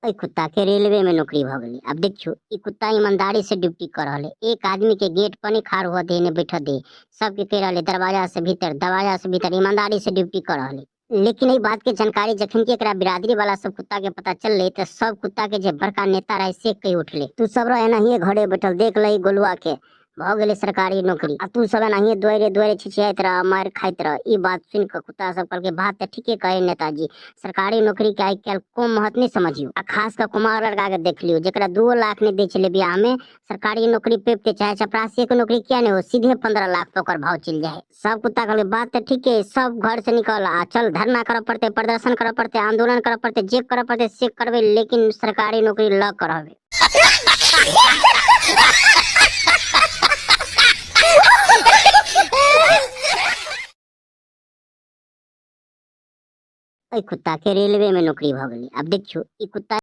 एहि कुत्ता के रेलवे में नौकरी भ गेलै। आब देखियौ ई कुत्ता ईमानदारी से ड्यूटी कर रहल है। एक आदमी के गेट पर नहीं खड़ा हुआ दे, नहीं बैठा दे, सबके कह रहल है दरवाजा से भीतर, दरवाजा से भीतर, ईमानदारी से ड्यूटी कर रहल है। लेकिन ई बात के जानकारी जखन कि एकरा बिरादरी वाला सब कुत्ता के पता चलले त सब कुत्ता के जे बड़का नेता रहे से कहि उठले, तू सब रह एनाहिए घरे बैठल देख लही गोलुआ के भ गेलै सरकारी नौकरी, आ तू सब एनाहिए दुआरे दुआरे छिछियाइत रह, मारि खाइत रह। ई बात सुनि कऽ कुत्ता सब कहलकै बात तऽ ठीके कहे नेताजी, सरकारी नौकरी के आइ काल्हि कम महत्व नहि समझियौ। आ खास कऽ कुमार लड़का के देख लियौ जकरा 2 लाख नहि दै छलै बियाह में, सरकारी नौकरी पेबते चाहे चपरासी के नौकरी किया नहि हो, सीधे 15 लाख पर ओकर भाव चलि जाइ। सब कुत्ता कहलकै बात तऽ ठीके, सब घर से निकल आ चल धरना करऽ पड़तै, प्रदर्शन करऽ पड़तै, आंदोलन करऽ पड़तै, जे करऽ पड़तै से करबै, लेकिन सरकारी नौकरी लऽ कऽ रहबै। एहि कुत्ता के रेलवे में नौकरी भ गेलै। आब देखियौ ई कुत्ता